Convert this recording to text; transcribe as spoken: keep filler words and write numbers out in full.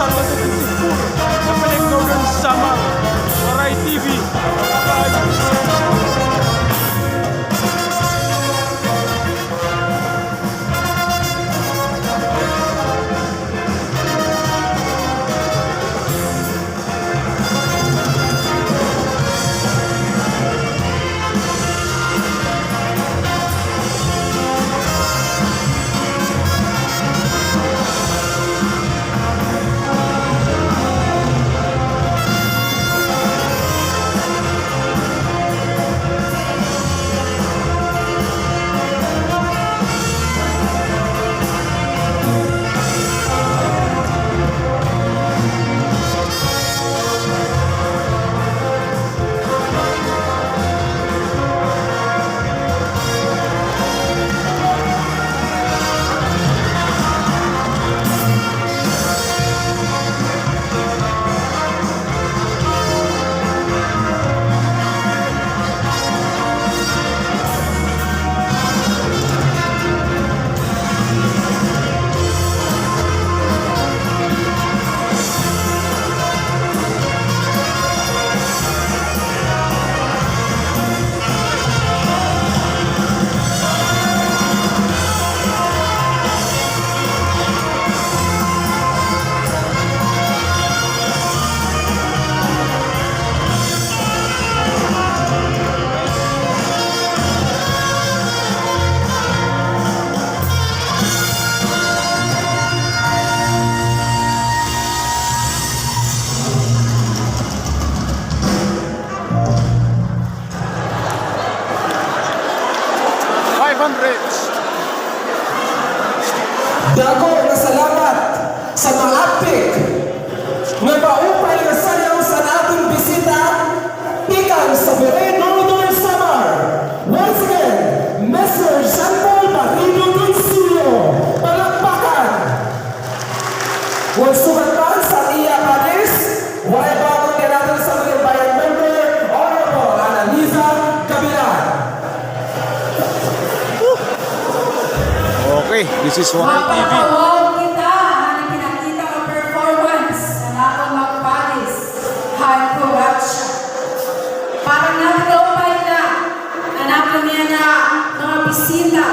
Sa Northern Samar, Waray T V. Five hundred. Dako nga salamat sa maapik nga maupay nga sayaw sa aton bisita tikang sa Waray, Northern Samar. Once again, Mister Jean Paul Barrido Doncillo. Palakpakan! Kon sugad man sa iya pares, waray ba kundi an aton Sangguniang Bayan member, Honorable Annaliza Gabilan. Okay, this is Waray T V. Mapatawaw kita han ipinakita nga performance han aton magpares han Kuratsa. Para nga maupay na an aton yana nga mga bisita.